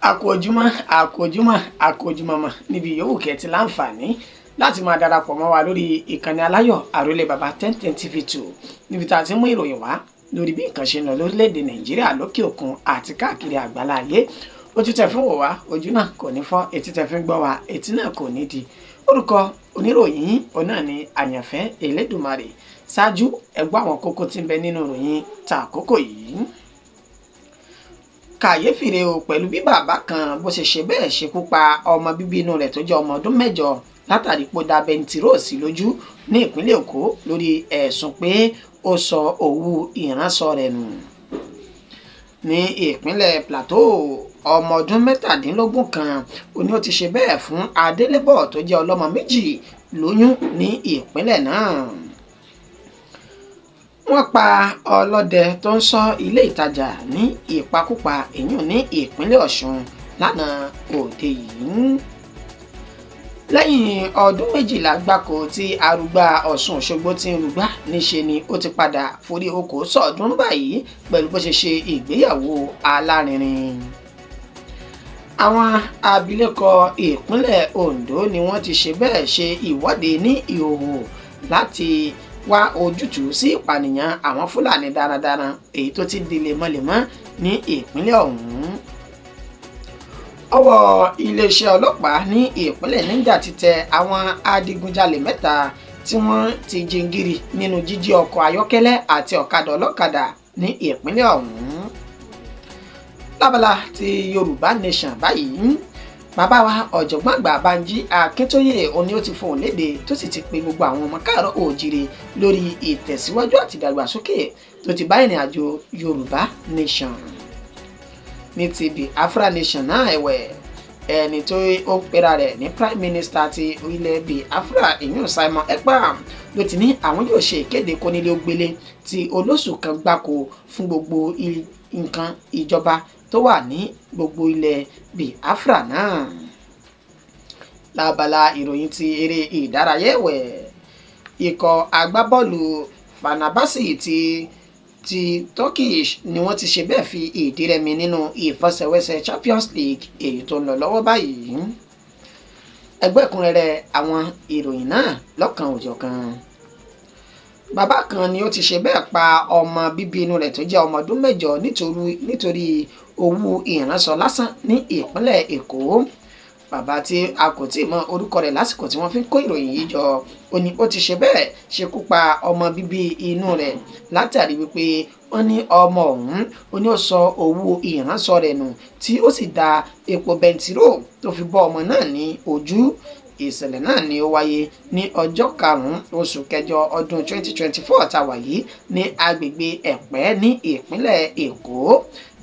Àkójúmọ́, àkójúmọ́, àkójúmọ́mọ́ níbi yòówù kẹ́ ti láǹfààní láti máa darapọ̀ mọ́ wa lórí ìkànnì aláyọ̀ Àrólé Baba 1010 TV 2, níbi tá a ti mú ìròyìn wá lórí bí nǹkan ṣe ń lọ lórílẹ̀‐èdè Nàìjíríà, lókè òkun àti káàkiri àgbálá ayé. Ojú tẹ fún wò wá, ojú náà kò ní fọ́. Etí tẹ fi ń gbọ́ wa, etí náà kò ní di. Orúkọ oníròyìn òun náà ni Àyànfẹ́ Elédùmarè. Ṣáájú, ẹ gbọ́ àwọn kókó tí ń bẹ nínú ìròyìn ta àkókò yìí. Kàyéfì rèé o, pẹ̀lú bí bàbá kan bó ṣe ṣe bẹ́ẹ̀ ṣekú pa ọmọ bíbí inú rẹ̀ tó jẹ́ ọmọ ọdún 8 látàrí pé ó da bẹntiró sí lójú ní ìpínlẹ̀ Èkó lórí ẹ̀sùn pé ó sọ òwú ìránṣọ rẹ̀ nù. Ní ìpínlẹ̀ Plateau, ọmọ ọdún 17 kan ó ní ó ti ṣe bẹ́ẹ̀ fún adélébọ̀ tó jẹ́ ọlọ́mọ 2 lóyún ní ìpínlẹ̀ náà. Wọ́n pa ọlọ́dẹ tó ń ṣọ́ ilé ìtajà ní ìpakúpa èyún ní ìpínlẹ̀ Ọ̀ṣun lánàá òde yìí. Lẹ́yìn ọdún 12 gbáko tí arúgbá Ọ̀ṣun Òṣogbo ti ń rúgbá, níṣe ni ó ti padà forí okòó sọ̀ọ́dúnrún báyìí pẹ̀lú bó ṣe ṣe ìgbéyàwó alárinrin. Àwọn abilékọ ìpínlẹ̀ Ondo ni wọ́n ti ṣe bẹ́ẹ̀ ṣe ìwọ́de ní ìhòòhò láti wá ojútùú sí ìpànìyàn àwọn Fúlàní darandaran èyí tó ti di lemọ́lemọ́ ní ìpínlẹ̀ ọ̀hún. Ọwọ́ iléeṣẹ́ ọlọ́pàá ní ìpínlẹ̀ Niger ti tẹ àwọn adigunjalè 3 tí wọ́n ti jingiri nínú jíjí ọkọ̀ ayọ́kẹ́lẹ́ àti ọ̀kadà ọlọ́kadà ní ìpínlẹ̀ ọ̀hún. Lábala ti Yorùbá Nation báyìí, bàbá wa ọ̀jọ̀gbọ́n àgbà Bánjí Akíntóyè òní ó ti fohùn léde tó sì ti pe gbogbo àwọn ọmọ káàárọ̀ oòjíire lórí ìtẹ̀síwájú àti ìdàgbàsókè tó ti bá ìrìn àjò Yorùbá Nation. Ní ti Biafra Nation náà ẹ̀wẹ̀, ẹni tó ó ń pera rẹ̀ ní Prime Minister ti ilẹ̀ Biafra, ìyún Simon Ekpa, ló ti ní àwọn yóò ṣe ìkéde kónílé ó gbélé ti olóṣù kan gbáko fún gbogbo nǹkan ìjọba tó wà ní gbogbo ilẹ̀ Biafra náà. Lábala ìròyìn ti eré ìdárayá ẹ̀wẹ̀, ikọ̀ agbábọ́ọ̀lù Fenerbahce ti Turkish ni wọ́n ti ṣe bẹ́ẹ̀ fi ìdí rẹmi nínú ìfẹsẹ̀wẹsẹ̀ Champions League èyí tó ń lọ lọ́wọ́ báyìí. Ẹgbẹ́ ẹ̀kúnrẹ́rẹ́ àwọn ìròyìn náà lọ́kan òjọ̀kan. Bàbá kan ni ó ti ṣe bẹ́ẹ̀ pa ọmọ bíbí inú rẹ̀ tó jẹ́ ọmọ ọdún 8 nítorí owó ìránṣọ lásán ní ìpínlẹ̀ Èkó. Bàbá tí a kò tí ì mọ orúkọ rẹ̀ lásìkò tí wọ́n fi ń kó ìròyìn yìí jọ, ó ní ó ti ṣe bẹ́ẹ̀ ṣekú pa ọmọ bíbí inú rẹ̀ látàrí wípé wọ́n ní ọmọ ọ̀hún ó ní ó sọ owó ìránṣọ rẹ̀ nù, tí ó sì da epo bẹntiró tó fi bọ́ ọmọ náà ní ojú. Ìṣẹ̀lẹ̀ náà ni ó wáyé ní ọjọ́ 5 oṣù kẹjọ ọdún 2024 tá a wà yìí ní agbègbè Ẹ̀pẹ́ ní ìpínlẹ̀ Èkó,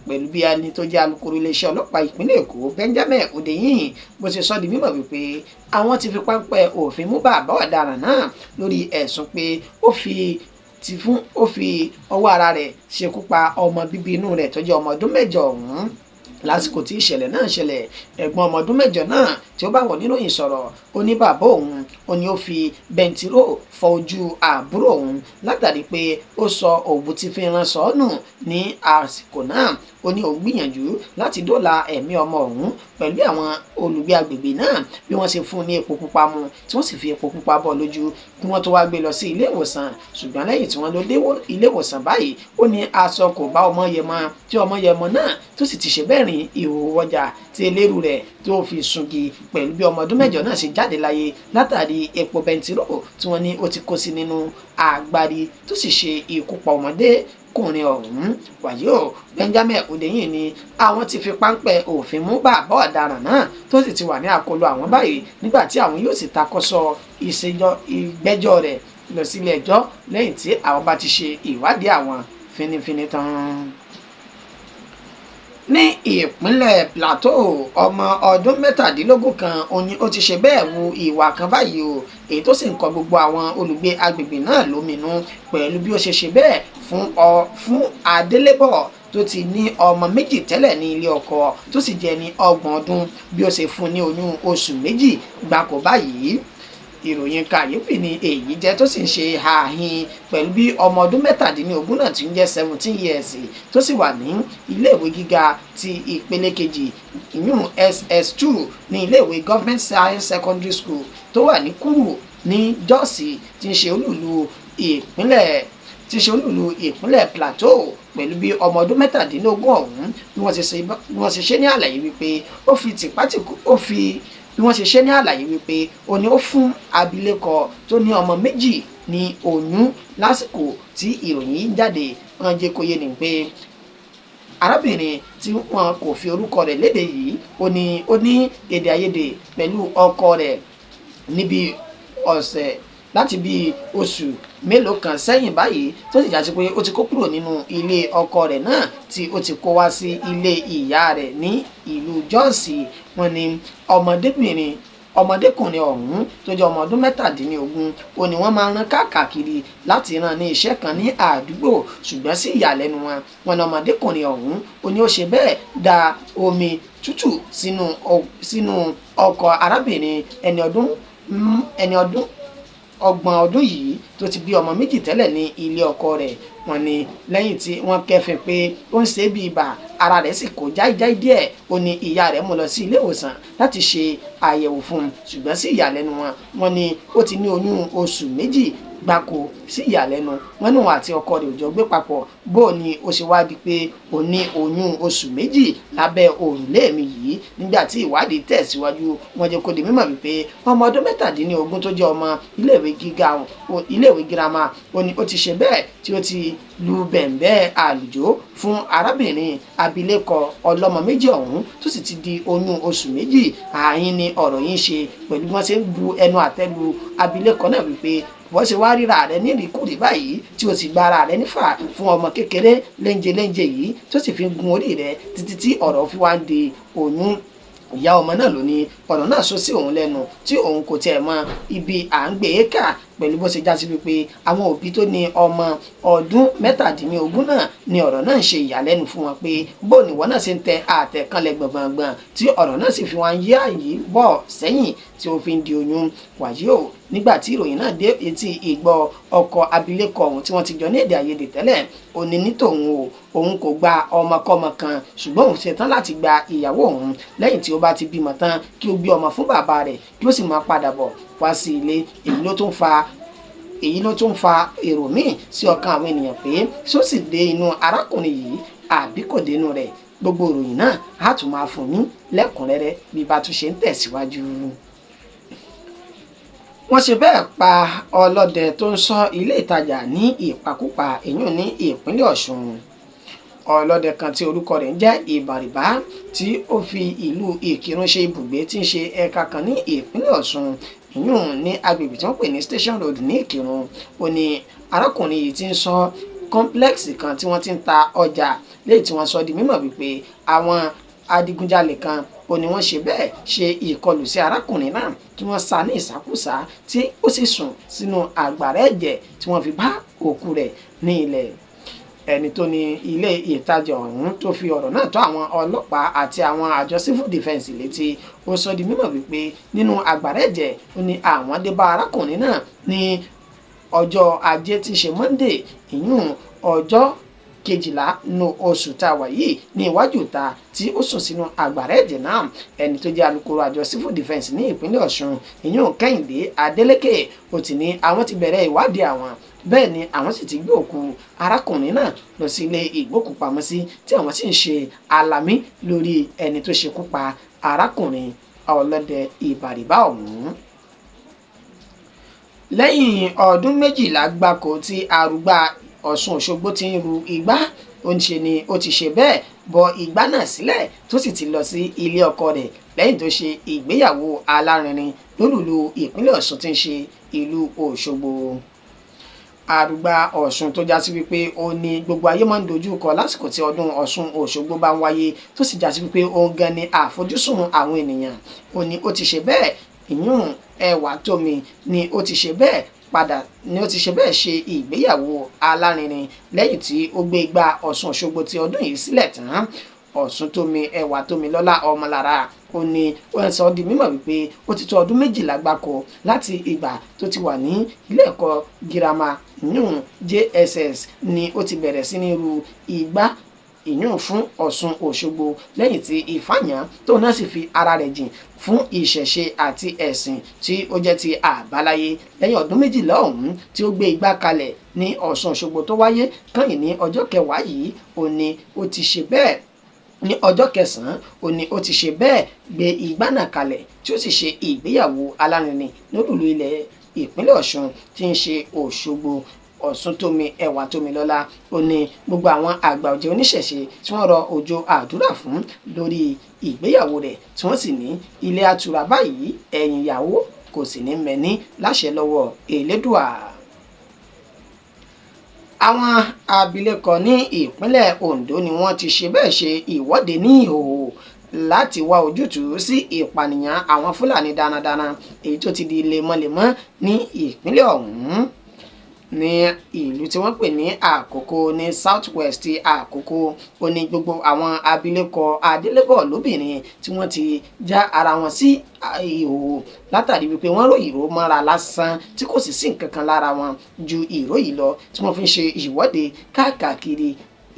pẹ̀lú bí ẹni tó jẹ́ alukoro iléeṣẹ́ ọlọ́pàá ìpínlẹ̀ Èkó, Benjamin Hundeyin, bó ṣe sọ di mímọ̀ wípé àwọn ti fi páńpẹ́ òfin mú bàbá ọ̀daràn náà lórí ẹ̀sùn pé ó fi ti fún ó fi ọwọ́ ara rẹ̀ ṣekú pa ọmọ bíbí inú rẹ̀ tó jẹ́ ọmọ ọdún 8 ọ̀hún. Lásìkò tí ìṣẹ̀lẹ̀ náà ṣẹlẹ̀, ẹ̀gbọ́n ọmọ ọdún 8 náà tí ó bá wọn níròyìn sọ̀rọ̀, ó ní bàbá òun ó ní ó fi bẹntiró fọ ojú àbúrò òun látàrí pé ó sọ òwú tí fi rán sọ́ọ̀nù ní àsìkò náà. Ó ní òun gbìyànjú láti dóòlà ẹ̀mí ọmọ òun pẹ̀lú àwọn olùgbé agbègbè náà bí wọ́n ṣe fún un ní epo pupa mu, tí wọ́n sì fi epo pupa bọ́ lójú kí wọ́n tó wá gbé lọ sí ilé ìwòsàn. Ṣùgbọ́n lẹ́yìn tí wọ́n lọ dé ilé ìwòsàn báyìí, ó ní aṣọ kò bá ọmọ yẹmọ tí ọmọ yẹmọ náà tó sì ti ṣe bẹ́ẹ̀ rìn ìhòòhò ọjà tí eléru rẹ̀ tó fi sungi, pẹ̀lú bí ọmọ ọdún 8 náà ṣe jáde láyé látàrí epo bẹntiró tí wọ́n ní ó ti kó sí nínú agbárí tó sì ṣe ikú pa ọmọdékùnrin ọ̀hún. Wàyí o, Benjamin Hundeyin ni àwọn ti fi páńpẹ́ òfin mú bàbá ọ̀daràn náà tó sì ti wà ní àkọlù àwọn báyìí, nígbà tí àwọn yóò sì takọ́sọ ìgbẹ́jọ́ rẹ̀ lọ sílé ẹjọ́ lẹ́yìn tí àwọn bá ti ṣe ìwádìí àwọn fínífíní tán. Ní ìpínlẹ̀ Plateau, ọmọ ọdún 17 kan òun ni ó ti ṣe bẹ́ẹ̀ wu ìwà kan báyìí o, èyí tó sì ń kọ gbogbo àwọn olùgbé agbègbè náà lóminú pẹ̀lú bí ó ṣe ṣe bẹ́ẹ̀ fún adélébọ̀ tó ti ní ọmọ 2 tẹ́lẹ̀ ní ilé ọkọ, tó sì jẹ́ ní 30 ọdún, bí ó ṣe fún ní oyún oṣù 2 gbáko báyìí. Ìròyìn kàyéfì ni èyí jẹ́ tó sì ń ṣe ààhin pẹ̀lú bí ọmọ ọdún 17 náà ti ń jẹ́ 17 years, tó sì wà ní iléèwé gíga ti ìpele kejì, ìyún SS2, ní iléèwé Government Science Secondary School tó wà ní Kúrú ní Jọ́ọ̀sì, tí ń ṣe olúìlú ìpínlẹ̀ Plateau. Pẹ̀lú bí ọmọ ọdún 17 ọ̀hún bí wọ́n ṣe ṣe ní àlàyé wípé ó fi tìpátìkú ó fi bí wọ́n ṣe ṣe ní àlàyé wípé ó ní ó fún abilékọ tó ní ọmọ 2 ní oyún. Lásìkò tí ìròyìn yìí jáde, wọ́n jẹ́ kó yé ni pé arábìnrin tí wọn kò fi orúkọ rẹ̀ léde yìí, ó ní èdè àìyedè pẹ̀lú ọkọ rẹ̀ níbi ọ̀sẹ̀ láti bí oṣù mélòó kan sẹ́yìn báyìí, tó sì jásí pé ó ti kó kúrò nínú ilé ọkọ rẹ̀ náà, tí ó ti kó wá sí ilé ìyá rẹ̀ ní ìlú Jọ́ọ̀sì. Wọ́n ní ọmọdékùnrin ọ̀hún tó jẹ́ ọmọ ọdún 17, ó ní wọ́n máa ń rán káàkiri láti rán ní iṣẹ́ kan ní àdúgbò. Ṣùgbọ́n sí ìyàlẹ́nu wọn, wọ́n ní ọmọdékùnrin ọ̀hún, ó ní ó ṣe bẹ́ẹ̀ da omi tútù sínú ọkọ̀ arábìnrin ẹni ọdún 30 ọdún yìí, tó ti bí ọmọ 2 tẹ́lẹ̀ ní ilé ọkọ rẹ̀. Wọ́n ní lẹ́yìn tí wọ́n kẹ́fìn pé ó ń ṣe bí ibà, ara rẹ̀ sì kó jáíjáí díẹ̀, ó ní ìyá rẹ̀ mú lọ sí ilé ìwòsàn láti ṣe àyẹ̀wò fún un. Ṣùgbọ́n sí ìyàlẹ́nu wọn, wọ́n ní ó ti ní oyún oṣù 2 gbáko. Sí ìyàlẹ́nu wọn ní òun àti ọkọ rẹ̀ ò jọ gbé papọ̀, bó ni ó ṣe wá di pé ó ní oyún oṣù 2 lábẹ́ òrùlé mi yìí? Nígbà tí ìwádìí tẹ̀síwájú, wọ́n jẹ́ kó di mímọ̀ wípé ọmọ ọdún 17 tó jẹ́ ọmọ iléèwé gíga, iléèwé girama, ó ní ó ti ṣe bẹ́ẹ̀ tí ó ti lu bẹ̀m̀bẹ́ àlùjó fún arábìnrin abilékọ ọlọ́mọ 2 ọ̀hún, tó sì ti di oyún oṣù 2. Ààyìn ni ọ̀rọ̀ yìí ń ṣe pẹ̀lú bí wọ́n ṣe ń bu ẹnu àtẹ́ lu abilékọ náà wípé wọ́n ṣe wá ríra rẹ ní ìrìkúrì báyìí, tí o sì gba ara rẹ nífà fún ọmọ kékeré léńjẹ léńjẹ yìí, tó sì fi gun orí rẹ títí tí ọ̀rọ̀ fi wá ń di oyún. Ìyá ọmọ náà ló ní ọ̀rọ̀ náà sọ sí òun lẹ́nu, tí òun kò tiẹ̀ mọ ibi à ń gbé e kà, pẹ̀lú bó ṣe jásí wípé àwọn òbí tó ní ọmọ ọdún 17 náà ni ọ̀rọ̀ náà ń ṣe ìyàlẹ́nu fún wọn pé bó ni ìwọ náà ṣe ń tẹ àtẹ̀kànlẹ̀ gbọ̀ngbọ̀ngbọ̀n, tí ọ̀rọ̀ náà sì fi wọn yí àyè bọ̀ sẹ́yìn tí ó fi ń di oyún. Wàyí o, nígbà tí ìròyìn náà dé etí ìgbọ́ ọkọ abilékọ ọ̀hún tí wọ́n ti jọ ní èdè àìyedè tẹ́lẹ̀, ó ní ní tòun o, òun kò gba ọmọkọ́mọ kan, ṣùgbọ́n òun ṣetán láti gba ìyàwó òun lẹ́yìn tí ó bá ti bímọ tán, kí ó gbé ọmọ fún bàbá rẹ̀, kí ó sì máa padà bọ̀ wá sí ilé. Èyí ló tún fa èrò míì sí ọkàn àwọn ènìyàn pé ṣó sì dé inú arákùnrin yìí àbí kò dénú rẹ̀. Gbogbo ìròyìn náà á tún máa fún yín lẹ́kùnrẹ́rẹ́ bí bá tún ṣe ń tẹ̀síwájú. Wọ́n ṣe bẹ́ẹ̀ pa ọlọ́dẹ tó ń ṣọ́ ilé ìtajà ní ìpakúpa, èyún ní ìpínlẹ̀ Ọ̀ṣun. Ọlọ́dẹ kan tí orúkọ rẹ̀ ń jẹ́ Ìbàrìbá, tí ó fi ìlú Ìkìrun ṣe ibùgbé, tí ń ṣe ẹ̀ka kan ní ìpínlẹ̀ Ọ̀ṣun, ìyún ní agbègbè tí wọ́n pè ní Station Road ní Ìkìrun, ó ní arákùnrin yìí ti ń ṣọ́ complex kan tí wọ́n ti ń ta ọjà, léyìí tí wọ́n sọ di mímọ̀ wípé àwọn adigunjalè kan, ó ní wọ́n ṣe bẹ́ẹ̀ ṣe ìkọlù sí arákùnrin náà, tí wọ́n sá ní ìsákúsá, tí ó sì sùn sínú àgbàrá ẹ̀jẹ̀, tí wọ́n fi bá òkú rẹ̀ ní ilẹ̀. Ẹni tó ní ilé ìtajà ọ̀hún tó fi ọ̀rọ̀ náà tó àwọn ọlọ́pàá àti àwọn àjọ civil defence létí, ó sọ di mímọ̀ wípé nínú àgbàrá ẹ̀jẹ̀, ó ní àwọn dé bá arákùnrin náà ní ọjọ́ Ajé tí í ṣe Monday, ìyún ọjọ́ 12 nínú oṣù tá a wà yìí, ní iwájú ìta tí ó sùn sínú àgbàrá ẹ̀jẹ̀ náà. Ẹni tó jẹ́ alukoro àjọ civil defence ní ìpínlẹ̀ Ọ̀ṣun, ìyún Kẹ́hìndé Adélékè, ó ti ní àwọn ti bẹ̀rẹ̀ ìwádìí àwọn, bẹ́ẹ̀ ni àwọn sì ti gbé òkú arákùnrin náà lọ sí ilé ìgbókùpamọ́sí, tí àwọn sì ń ṣe alamí lórí ẹni tó ṣekú pa arákùnrin ọlọ́dẹ Ìbàrìbá ọ̀hún. Lẹ́yìn ọdún 12 gbáko tí arúgbá Ọ̀ṣun Òṣogbo ti ń ru igbá, ó ń ṣe ni ó ti ṣe bẹ́ẹ̀ bọ igbá náà sílẹ̀, tó sì ti lọ sí ilé ọkọ rẹ̀ lẹ́yìn tó ṣe ìgbéyàwó alárinrin lólùlù ìpínlẹ̀ Ọ̀ṣun tí ń ṣe ìlú Òṣogbo. Arúgbá Ọ̀ṣun tó jásí wípé ó ní gbogbo ayé máa ń dojú kọ lásìkò tí ọdún Ọ̀ṣun Òṣogbo bá ń wáyé, tó sì jásí wípé òun gan ni àfojúsùn àwọn ènìyàn, ó ní ó ti ṣe bẹ́ẹ̀, ìyún ẹwà tómi ni ó ti ṣe bẹ́ẹ̀ padà ni ó ti ṣe bẹ́ẹ̀ ṣe ìgbéyàwó alárinrin lẹ́yìn tí ó gbé igbá Ọ̀ṣun Òṣogbo ti ọdún yìí sílẹ̀ tán. Ọ̀ṣuntómi Ẹwàtómilọ́lá Ọmọlára. Ó ní ó sọ di mímọ̀ wípé ó ti tó ọdún 12 gbáko láti ìgbà tó ti wà ní ilé ẹ̀kọ́ girama ìyún JSS ni ó ti bẹ̀rẹ̀ sí ní ru igbá ìyún fún Ọ̀ṣun Òṣogbo, lẹ́yìn tí Ifá yàn tó náà sì fi ara rẹ̀ jìn fún ìṣẹ̀ṣe àti ẹ̀sìn tí ó jẹ́ ti àbáláyé. Lẹ́yìn ọdún 12 ọ̀hún tí ó gbé igbá kalẹ̀ ní Ọ̀ṣun Òṣogbo tó wáyé kányìn ní ọjọ́ kẹwàá yìí, ó ní ó ti ṣe bẹ́ẹ̀ ní ọjọ́ kẹsàn-án, ó ní ó ti ṣe bẹ́ẹ̀ gbé igbá náà kalẹ̀ tí ó sì ṣe ìgbéyàwó alárinrin lólùlú ilẹ̀ ìpínlẹ̀ Ọ̀ṣun tí ń ṣe Òṣogbo. Ọ̀ṣuntómi Ẹwàtómilọ́lá ó ní gbogbo àwọn àgbà ọ̀jẹ̀ oníṣẹ̀ṣe tí wọ́n rọ òjò àdúrà fún lórí ìgbéyàwó rẹ̀, tí wọ́n sì ní ilé àtura báyìí ẹ̀yìn ìyàwó kò sì ní mẹ́ni láṣẹ lọ́wọ́ Elédùà. Àwọn abilékọ ní ìpínlẹ̀ Ondo ni wọ́n ti ṣe bẹ́ẹ̀ ṣe ìwọ́de ní ìhòòhò láti wá ojútùú sí ìpànìyàn àwọn Fúlàní darandaran èyí tó ti di lemọ́lemọ́ ní ìpínlẹ̀ ọ̀hún. Ní ìlú tí wọ́n pè ní Àkókó ní South West Àkókó, ó ní gbogbo àwọn abilékọ adélébọ̀ lóbìnrin tí wọ́n ti já ara wọn sí ìhòòhò látàrí wípé wọ́n ró ìró mọ́ra lásán tí kò sì sí nǹkan kan lára wọn ju ìró yìí lọ, tí wọ́n fi ń ṣe ìwọ́de káàkiri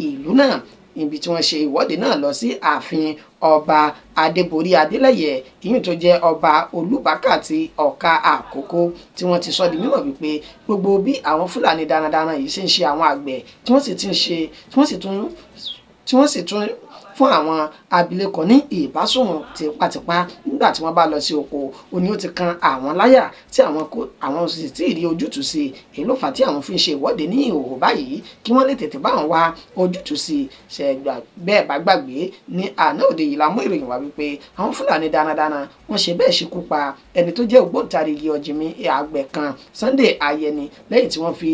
ìlú náà. Ibi tí wọ́n ṣe ìwọ́de náà lọ sí ààfin ọba Adébórí Adélẹ́yẹ, ìyún tó jẹ́ ọba Olúbákà ti Ọ̀ka Àkókó, tí wọ́n ti sọ di mímọ̀ wípé gbogbo bí àwọn Fúlàní darandaran yìí ṣe ń ṣe àwọn àgbẹ̀ tí wọ́n sì ti ń ṣe tí wọ́n sì tún fún àwọn abilékọ ní ìbásùn tipátipá nígbà tí wọ́n bá lọ sí oko, ó ní ó ti kan àwọn láyà tí àwọn sì tí ì rí ojútùú sí i. Èyí ló fà á tí àwọn fi ń ṣe ìwọ́de ní ìhòòhò báyìí kí wọ́n lè tètè bá wọn wá ojútùú sí i. Ṣẹ̀gbà bẹ́ẹ̀ bá gbàgbé, ní àná òde yìí la mú ìròyìn wá wípé àwọn Fúlàní darandaran wọ́n ṣe bẹ́ẹ̀ ṣekú pa ẹni tó jẹ́ ògbóǹtarìgì ọ̀jìnmí àgbẹ̀ kan Sunday Ayẹni, lẹ́yìn tí wọ́n fi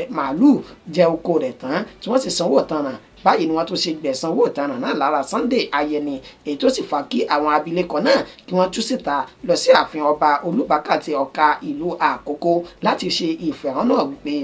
màálù jẹ oko rẹ̀ tán tí wọ́n sì sanwó ìtanràn. Báyìí ni wọ́n tún ṣe gbẹ̀san owó ìtanràn náà lára Sunday Ayẹni, èyí tó sì fà kí àwọn abilékọ náà kí wọ́n tú síta lọ sí ààfin ọba Olúbákà ti Ọ̀ka ìlú Àkókó láti ṣe ìfẹ̀hónúhàn wípé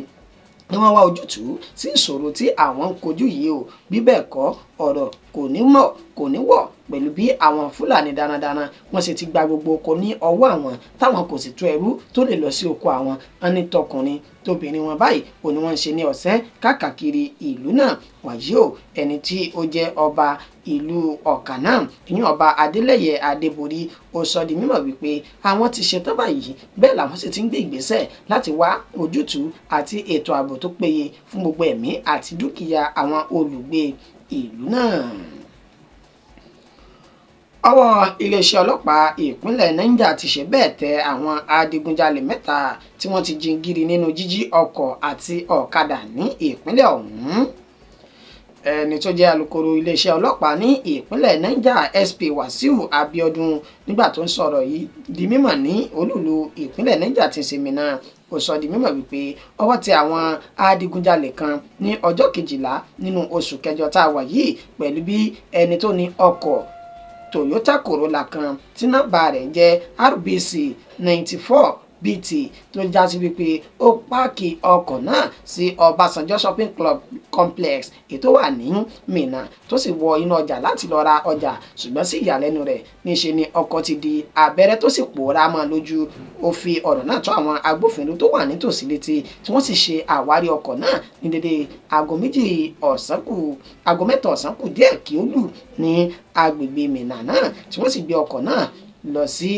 ni wọ́n wá ojútùú sí ìṣòro tí àwọn ń kojú yìí o, bí bẹ́ẹ̀ kọ́ ọ̀rọ̀ kò ní mọ̀ kò ní wọ̀ pẹ̀lú bí àwọn Fúlàní darandaran wọ́n ṣe ti gba gbogbo oko ní ọwọ́ àwọn táwọn kò sì tó ẹrú tó lè lọ sí oko àwọn. Wọn ní tọkùnrin tóbìnrin wọn báyìí ò ní wọ́n ń ṣe ní ọ̀sẹ́ káàkiri ìlú náà. Wàyí o, ẹni tí ó jẹ́ ọba ìlú Ọ̀kà náà, ìyẹn ọba Adélẹ́yẹ Adébórí, ó sọ di mímọ̀ wípé àwọn ti ṣetán báyìí, bẹ́ẹ̀ làwọn sì ti ń gbé ìgbésẹ̀ láti wá ojútùú àti ètò ààbò tó péye fún gbogbo ẹ̀mí àti dúkìá àwọn olùgbé ìlú náà. Ọwọ́ iléeṣẹ́ ọlọ́pàá ìpínlẹ̀ Niger ti ṣe bẹ́ẹ̀ tẹ àwọn adigunjalè 3 tí wọ́n ti jingiri nínú jíjí ọkọ̀ àti ọ̀kadà ní ìpínlẹ̀ ọ̀hún. Ẹni tó jẹ́ alukoro iléeṣẹ́ ọlọ́pàá ní ìpínlẹ̀ Niger SP Wasiu Abiodun, nígbà tó ń sọ̀rọ̀ yìí di mímọ̀ ní olúùlú ìpínlẹ̀ Niger tí ń ṣe Minna, ó sọ di mímọ̀ wípé ọwọ́ tẹ àwọn adigunjalè kan ní ọjọ́ 12 nínú oṣù kẹjọ tá a wà yìí pẹ̀lú bí ẹni tó ní ọkọ̀ Toyota Corolla kan tí nọ́mbà rẹ̀ jẹ́ RBC 94 BT tó já sí wípé ó páàkì ọkọ̀ náà sí Ọbásanjọ́ Shopping Club Complex ètò wà ní Minna, tó sì wọ inú ọjà láti lọ ra ọjà, ṣùgbọ́n sí ìyàlẹ́nu rẹ̀ níṣe ni ọkọ̀ ti di abẹ́rẹ́ tó sì pòórá mọ́ lójú. Ó fi ọ̀rọ̀ náà tó àwọn agbófinró tó wà nítòsí létí tí wọ́n sì ṣe àwárí ọkọ̀ náà ní dédé aago 3 ọ̀sán kù díẹ̀ kí ó lù ní agbègbè Minna náà, tí wọ́n sì gbé ọkọ̀ náà lọ sí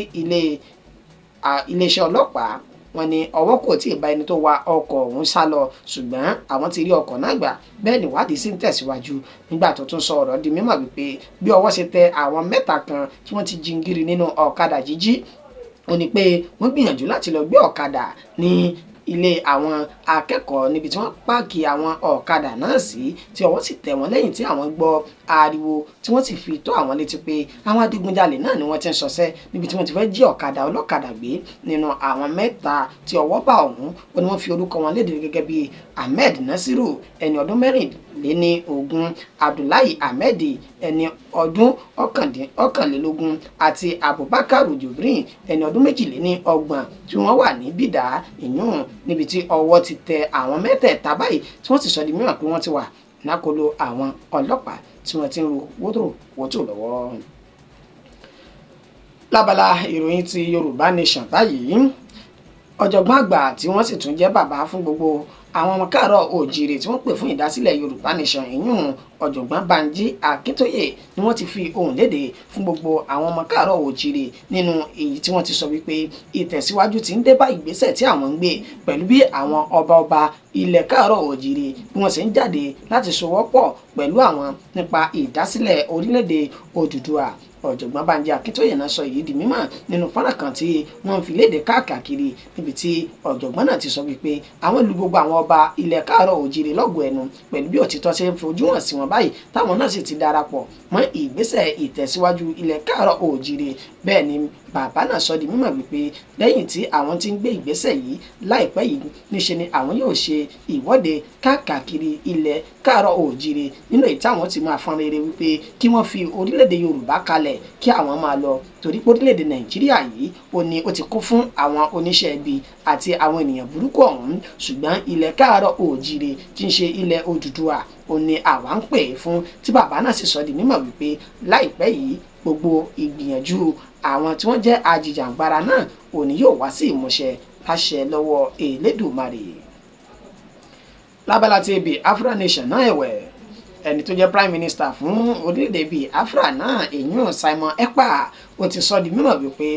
iléeṣẹ́ ọlọ́pàá. Wọ́n ní ọwọ́ kò tí ì bá ẹni tó wa ọkọ̀ ọ̀hún sá lọ, ṣùgbọ́n àwọn ti rí ọkọ̀ náà gbà, bẹ́ẹ̀ níwádìí sì ń tẹ̀síwájú. Nígbà tó tún sọ ọ̀rọ̀ di mímọ̀ wípé bí ọwọ́ ṣe tẹ àwọn 3 kan tí wọ́n ti jingiri nínú ọ̀kadà jíjí, ó ní pé wọ́n gbìyànjú láti lọ gbé ọ̀kadà ní ilé àwọn akẹ́kọ̀ọ́ níbi tí wọ́n páàkì àwọn ọ̀kadà náà sí, tí ọwọ́ sì tẹ̀ wọ́n lẹ́yìn tí àwọn gbọ́ ariwo tí wọ́n sì fi tó àwọn létí pé àwọn adigunjalè náà ni wọ́n ti ń ṣọṣẹ́ níbi tí wọ́n ti fẹ́ jí ọ̀kadà ọlọ́kadà gbé. Nínú àwọn 3 tí ọwọ́ bá ọ̀hún, ó ní wọ́n fi orúkọ wọn léde gẹ́gẹ́ bí Ahmed Nasiru, ẹni ọdún 24, Abdullahi Ahmed, ẹni ọdún 21, àti Abubakar Jubrin, ẹni ọdún 32, tí wọ́n wà ní Bídà ìyún níbi tí ọwọ́ ti tẹ àwọn mẹ́tẹ̀ẹ̀ta báyìí, tí wọ́n sì sọ di mímọ̀ pé wọ́n ti wà nákòlò àwọn ọlọ́pàá tí wọ́n ti ń ro wótò lọ́wọ́. Lábala ìròyìn ti Yorùbá Nation báyìí, ọ̀jọ̀gbọ́n àgbà tí wọ́n sì tún jẹ́ bàbá fún gbogbo àwọn ọmọ káàárọ̀ oòjíire tí wọ́n pè fún ìdásílẹ̀ Yorùbá Nation, ìyún ọ̀jọ̀gbọ́n Banji Akíntóyè, ni wọ́n ti fi ohùn léde fún gbogbo àwọn ọmọ káàárọ̀ oòjíire nínú èyí tí wọ́n ti sọ wípé ìtẹ̀síwájú ti ń dé bá ìgbésẹ̀ tí àwọn ń gbé pẹ̀lú bí àwọn ọba ọba ilẹ̀ káàárọ̀ oòjíire bí wọ́n ṣe ń jáde láti sowọ́pọ̀ pẹ̀lú àwọn nípa ìdásílẹ̀ orílẹ̀-èdè Odùduwà. Ọ̀jọ̀gbọ́n Banji Akíntóyè náà sọ èyí di mímọ̀ nínú fọ́nrán kan tí wọ́n fi léde káàkiri, níbi tí ọ̀jọ̀gbọ́n náà ti sọ wípé àwọn ìlú gbogbo àwọn ọba ilẹ̀ káàárọ̀ oòjíire lọ́gọ̀ọ́ ẹnu pẹ̀lú bí òtítọ́ ṣe ń fojú hàn sí wọn báyìí, táwọn náà sì ti darapọ̀ mọ́ ìgbésẹ̀ ìtẹ̀síwájú ilẹ̀ káàárọ̀ oòjíire. Bẹ́ẹ̀ ni bàbá náà sọ di mímọ̀ wípé lẹ́yìn tí àwọn ti ń gbé ìgbésẹ̀ yìí, láìpẹ́ yìí níṣe ni àwọn yóò ṣe ìwọ́de káàkiri ilẹ̀ káàárọ̀ oòjíire, nínú èyí táwọn ti máa fọn rere wípé kí wọ́n fi orílẹ̀-èdè Yorùbá kalẹ̀ kí àwọn máa lọ, torí pé orílẹ̀-èdè Nàìjíríà yìí ó ní ó ti kún fún àwọn oníṣẹ́ ibi àti àwọn ènìyàn burúkú ọ̀hún, ṣùgbọ́n ilẹ̀ káàárọ̀ oòjíire tí ń ṣe ilẹ̀ Odùduwà ó ní àwa ń pè é fún. Tí bàbá náà sì sọ di mímọ̀ wípé láìpẹ́ yìí gbogbo ìgbìyànjú àwọn tí wọ́n jẹ́ ajìjàǹgbara náà òní yóò wá sí ìmúṣẹ láṣẹ lọ́wọ́ Elédùmarè. Lábala ti Biafra Nation náà ẹ̀wẹ̀, ẹni tó jẹ́ prime minister fún orílẹ̀-èdè Biafra náà, èyún Simon Ekpa, ó ti sọ di mímọ̀ wípé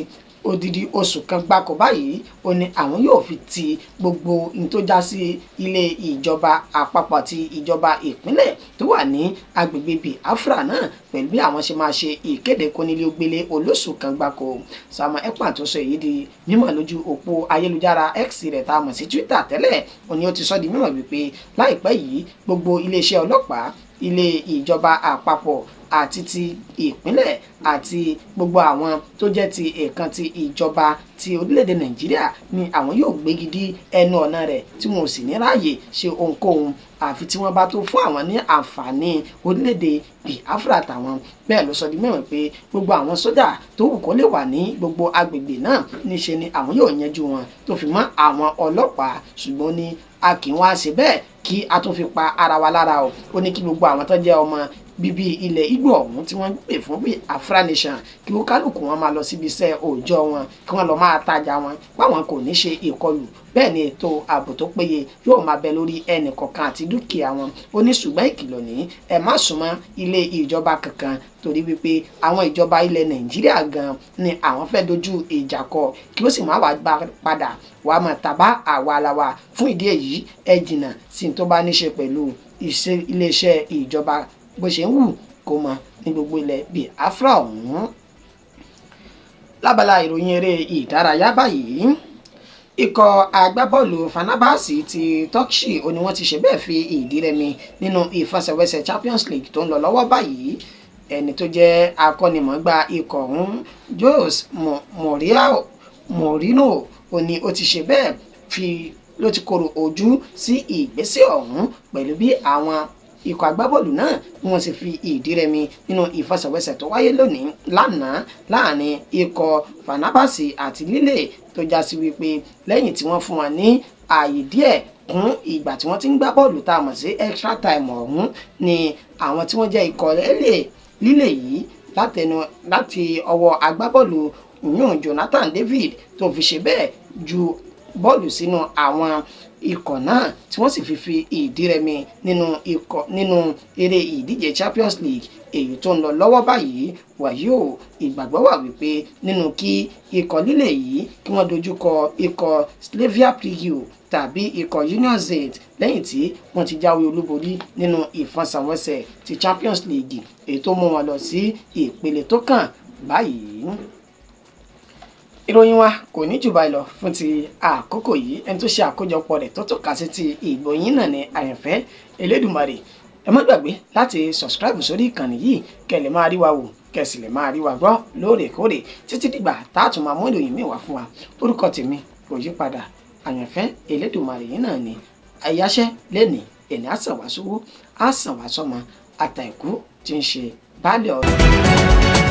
odidi oṣù kan gbáko báyìí ó ní àwọn yóò fi ti gbogbo n tó já sí ilé ìjọba àpapọ̀ àti ìjọba ìpínlẹ̀ tó wà ní agbègbè Biafra náà, pẹ̀lú bí àwọn ṣe máa ṣe ìkéde kónílé-ó-gbélé olóṣù kan gbáko. Simon Ekpa tó sọ èyí di mímọ̀ lójú òpó ayélujára X rẹ̀ tá a mọ̀ sí Twitter tẹ́lẹ̀, ó ní ó ti sọ di mímọ̀ wípé láìpẹ́ yìí gbogbo iléeṣẹ́ ọlọ́pàá, ilé ìjọba àpapọ̀ àti ti ìpínlẹ̀ àti gbogbo àwọn tó jẹ́ ti ẹ̀kan ti ìjọba ti orílẹ̀-èdè Nàìjíríà ni àwọn yóò gbégi dí ẹnu ọ̀nà rẹ̀, tí wọn ò sì ní ráàyè ṣe ohunkóhun àfi tí wọ́n bá tó fún àwọn ní àǹfààní orílẹ̀-èdè Biafra tàwọn. Bẹ́ẹ̀ ló sọ di mẹ́wọ̀n pé gbogbo àwọn sójà tó wù kó lè wà ní gbogbo agbègbè náà níṣe ni àwọn yóò yanjú wọn, tó fi mọ́ àwọn ọlọ́pàá, ṣùgbọ́n ní a kì í wá ṣe bẹ́ẹ̀ kí a tún fi pa ara wa lára o. Ó ní kí gbogbo àwọn tó jẹ́ ọmọ bíbí ilẹ̀ Ìgbò ọ̀hún tí wọ́n ń pè fún Biafra Nation kí ó kálukú wọn máa lọ síbi iṣẹ́ òòjọ́ wọn, kí wọ́n lọ máa tajà wọn, páwọn kò ní ṣe ìkọlù. Bẹ́ẹ̀ ni ètò ààbò tó péye yóò máa bẹ lórí ẹnì kọ̀ọ̀kan àti dúkìá wọn. Ó ní ṣùgbọ́n ìkìlọ̀ ní ẹ má súnmọ́ ilé ìjọba kankan, torí wípé àwọn ìjọba ilẹ̀ Nàìjíríà gan ni àwọn fẹ́ dojú ìjà kọ, kí ó sì má wàá padà wàá máa tàbá àwa ara wa. Fún ìdí èyí, ẹ jìnnà sí tó bá ní ṣe pẹ̀lú iléeṣẹ́ ìjọba bó ṣe ń wù kó mọ ní gbogbo ilẹ̀ Biafra ọ̀hún. Lábala ìròyìn eré ìdárayá báyìí, ikọ̀ agbábọ́ọ̀lù Fenerbahce ti Turkey ó ní wọ́n ti ṣe bẹ́ẹ̀ fi ìdí rẹmi nínú ìfẹsẹ̀wẹsẹ̀ Champions League tó ń lọ lọ́wọ́ báyìí. Ẹni tó jẹ́ akọ́nimọ̀ọ́gbá ikọ̀ ọ̀hún, Jose Mourinho, ó ní ó ti ṣe bẹ́ẹ̀ fi ló ti korò ojú sí ìgbésẹ̀ ọ̀hún pẹ̀lú bí àwọn ikọ̀ agbábọ́ọ̀lù náà bí wọ́n sì fi ìdí rẹmi nínú ìfẹsẹ̀wẹsẹ̀ tó wáyé lónìí lánàá láàrin ikọ̀ Fenerbahce àti Lille, tó já sí wípé lẹ́yìn tí wọ́n fún wọn ní ààyè díẹ̀ kún ìgbà tí wọ́n ti ń gbá bọ́ọ̀lù tá a mọ̀ sí extra time ọ̀hún ni àwọn tí wọ́n jẹ́ ikọ̀ Lille yìí láti ọwọ́ agbábọ́ọ̀lù yún Jonathan David tó fi ṣe bẹ́ẹ̀ ju bọ́ọ̀lù sínú àwọn ikọ̀ náà, tí wọ́n sì fi ìdí rẹmi nínú ikọ̀ nínú eré ìdíje Champions League èyí tó ń lọ lọ́wọ́ báyìí. Wàyí o, ìgbàgbọ́ wà wípé nínú kí ikọ̀ Lille yìí kí wọ́n dojúkọ ikọ̀ Slavia Prague tàbí ikọ̀ Union Zenit lẹ́yìn tí wọ́n ti jáwé olúborí nínú ìfẹsẹ̀wọnsẹ̀ ti Champions League èyí tó mú wọn lọ sí ìpele tó kàn báyìí. Ìròyìn wa kò ní jù báyìí lọ fún ti àkókò yìí. Ẹni tó ṣe àkójọpọ̀ rẹ̀ tó tọ́ka sí ti ìgbòyìn náà ní Àyànfẹ́ Elédùmarè. Ẹ má gbàgbé láti subscribe sórí ìkànnì yìí kẹ́ lè máa rí wa wò, kẹ́ sì lè máa rí wa gbọ́ lóòrèkóòrè títí dìgbà tá a tún máa mú ìròyìn míì wá fún wa. Orúkọ tèmi kò yí padà, Àyànfẹ́ Elédùmarè yìí náà ni. Àyáṣẹ́ lẹ́nìí èní á sàn wá sówó, á sàn wá sọ́mọ, àtàìkú tí ń ṣe baálé ọ̀rọ̀.